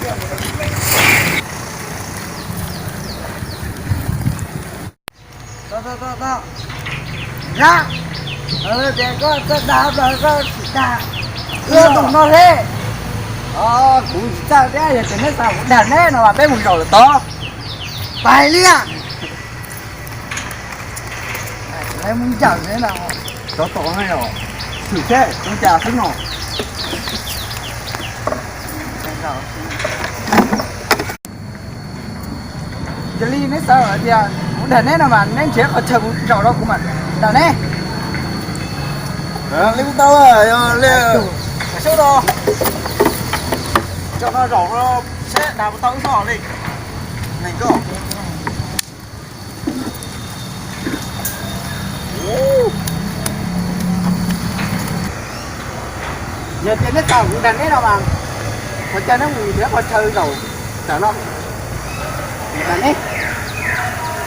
Zab, tias koj txawj dag los koj tsis dag, ua tus no thiab. Kuv tsis txawj thiab, yog tias neb xav kuv dag neb no mas peb mus zaum lawm tod. Pais li. Mus ncaws no, rov tom no yom, xwm tsheb ua cas xwb no. Yog li neb xav hais tias kuv dag neb no mas neb nrhiav qhov chaw mus zaum rau kuv mam dag neb. Li kuv tau, yog li, sub no, zaum no zaum no, seb dag puas tau wb zog li. Neeg koj. Yog tias neb xav kuv dag neb no mas, qhov chaw neb mus nrhiav qhov chaw zaum ntawm no. Dag neb.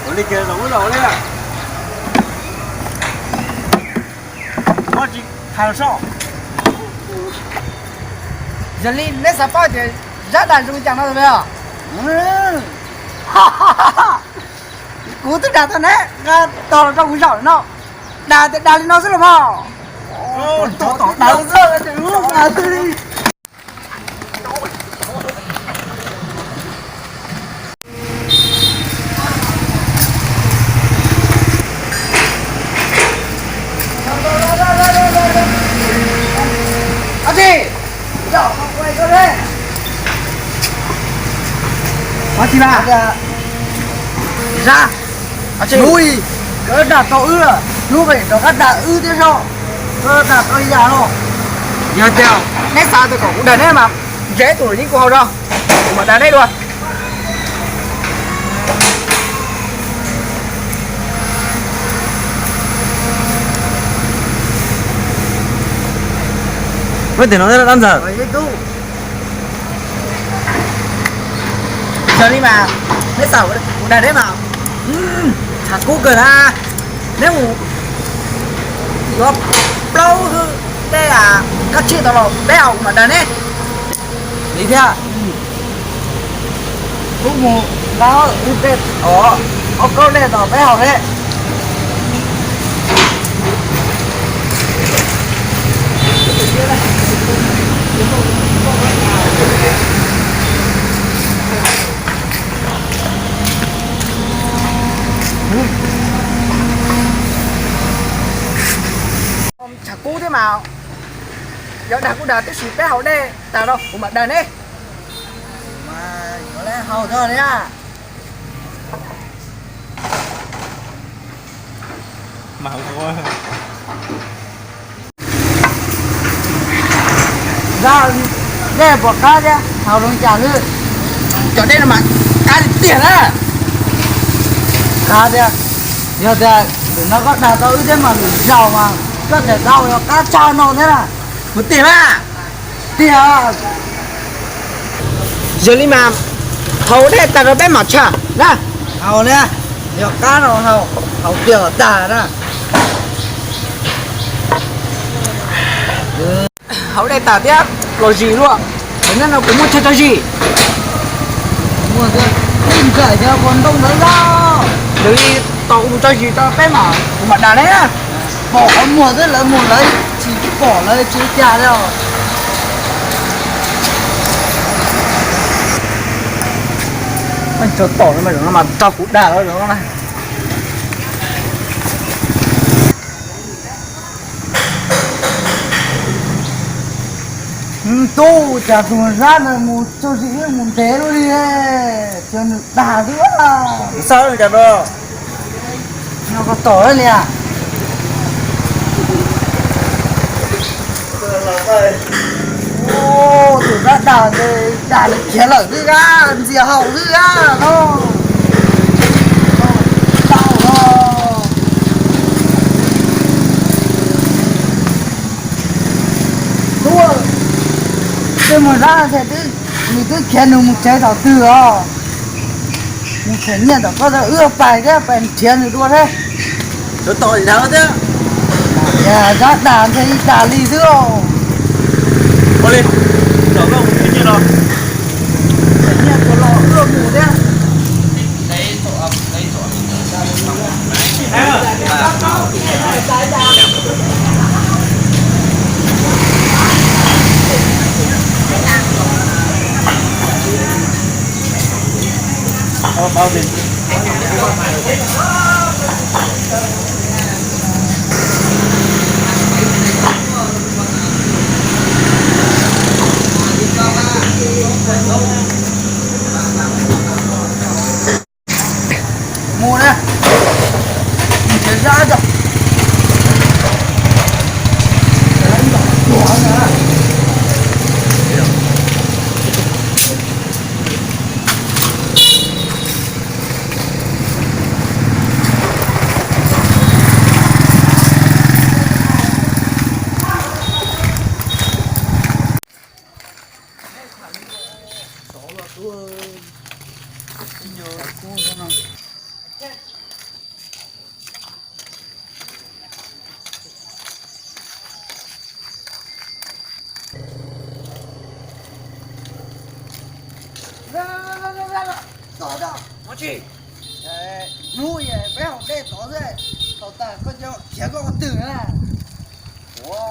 Ua li kiag zaum ub zaum li. Koj tsis hais los sob. Yog li neb xav paub tias Zab dag zoo li cas no os? Kuv twb dag tau neb, nqa tos los rau kuv zaum no. Dag tias dag li no xwb los mas. Dag xwb li. Ab tsi, ab tsi mas, Zab, hnub i koj dag tau wb, hnub pem rov qab dag wb thiab soj, koj dag tau yam no. Yog tias neb xav tias kom kuv dag neb mas, nrhiav ib tug yeeb kuv hau tso, kuv mam dag neb dua. Ua tim no dab ntxawg. Yog li mas, neb xav kuv dag neb mas, tshav kub kawg na. Neb mus yuav plaub hwj tej kab tsij tau los peb haus kuv mam dag neb. Li thiab. Kuv mus nqa wb tej, ob kaub dej tau peb haus thiab. Tshav kub thiab mas, yog dag kuj dag tib si, peb haus dej tas rau kuv mam dag neb. Yuav haus tso thiab. Zab, dej puas qab thiab, haus zoo li cas xwb? Cov dej no mas qab tiag tiag na. Qab tiag. Yog tias lwm no koj dag tau wb thiab mas lwm zaus mas koj tseem tau yog qab tshaj no thiab na. Puas tiag na? Tiag. Yog li mas haus dej tag rau peb mam tshaj na. Haus li, yog qab no haus, haus tiag tag na. Haus dej tag thiab los zis luaj, nim no kuv muaj chaw tso zis. Muaj thiab, ib ntsais cov qos ntoo ntawd los. Yog li tos kuv mus tso zis rau peb mam, kuv mam dag ne. Pom qhov muag xwb, lawv muag lawv tsis pom lawv tsis ua cas li os. Tso tom no mas, no mas tso kuv dag lawm na. Tub, cas tus Zab ntawd mus tso zis mus ntev luaj li, tsuas nws dag xwb. Xav cas no, no koj tom li as. Tus Zab dag ntawd, dag nws khiav lawm xwb a, ntxias haus xwb a no. Tau los. Tub, tej muag Zab ntawd twb, nws twb khiav nws mus tsev thaum twg os? Mus them nyiaj tom koj, wb pais thiab pais nrhiav nws dua thiab. Sawv tom nthav thiab. Zab dag nthe ib dag li xwb os. Ua li, tom koj mus them nyiaj no. Mus na, mus tsev zab cov. Hnub peb haus dej tod xwb, thaum tas koj cia khiav koj ua twg na? Ua,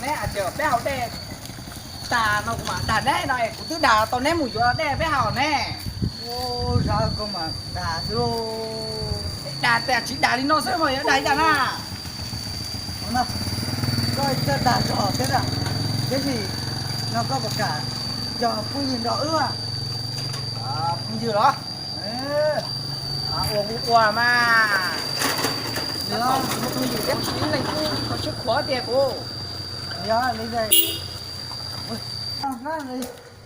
neb hais tias peb haus dej tas no kuv mam dag neb no es kuv twb dag tau neb mus yuav dej peb haus ne. Ua, zab koj mam dag xwb lauj. Dag tias tsis dag li no xwb mas yuav dag li cas na? Koj coj dag zog thiab na, tiam sis no koj puas kam cog phooj ywg nrog wb? Phooj ywg los? Ua kuv ua mas. Yog, ib leeg kuj tau sib khuav tiag kuv. Yog li ntawd,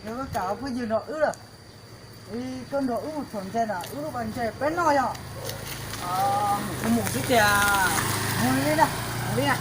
yog koj kam ua phooj ywg nrog wb lawm, koj nrog wb mus thom ntses na, wb lub pas ntses peb noj yog. Kuv mus xwb tiag. Mus li na. Mus li na.